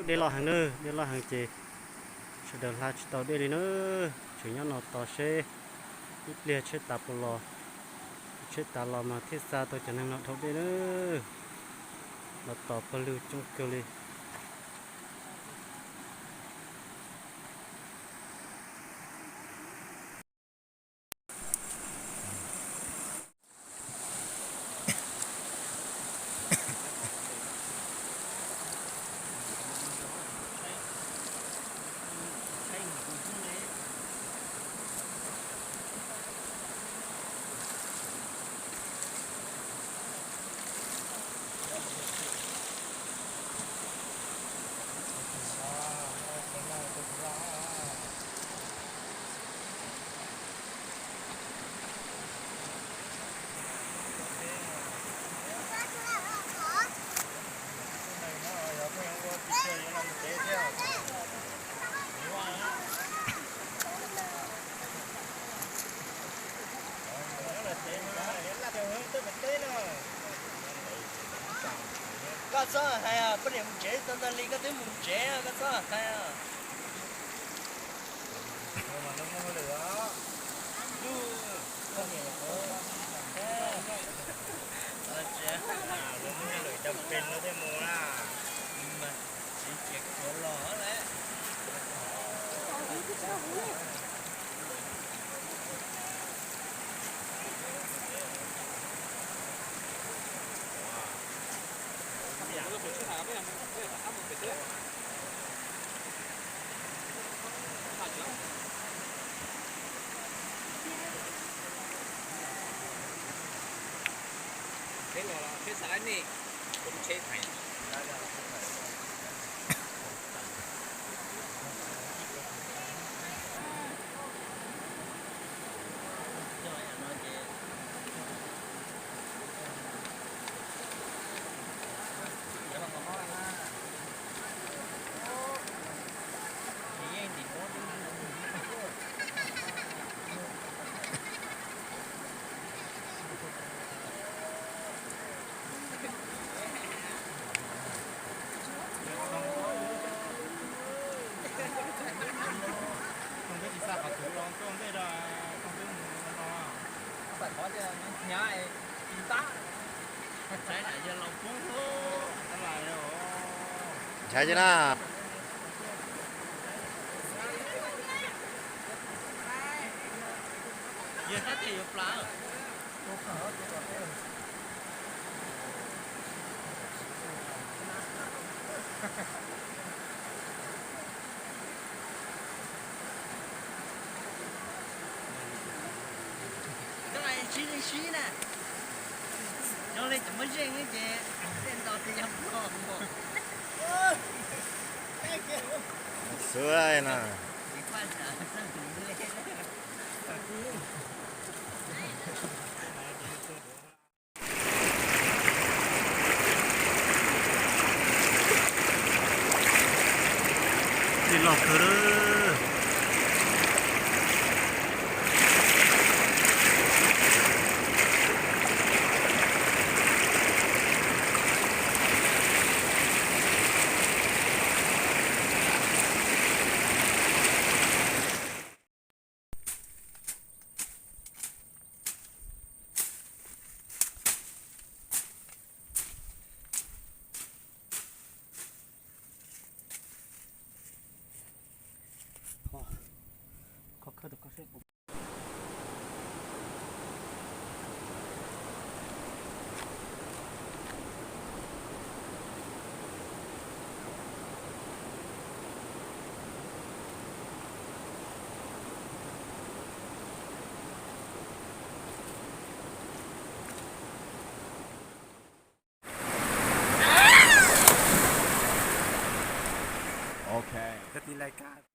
Dej loj heev na, dej loj heev ces sawv daws hla tsis tau dej li na. Tseem nyob no tos seb ib pliag tsheb tav puas los. Tsheb tav los mas thiaj xa tau cov neeg no dhau dej na. Los tos pawg lug coob kawg li. Koj txhob hais, poj niam mus tsev tau ntag li koj twb mus tsev, koj txhob hais. Ntshai na. Sib li sib na, zoo li cov muaj zeej ces tej ntaus tej yog pog. Xub na. Dej loj kawg lawm.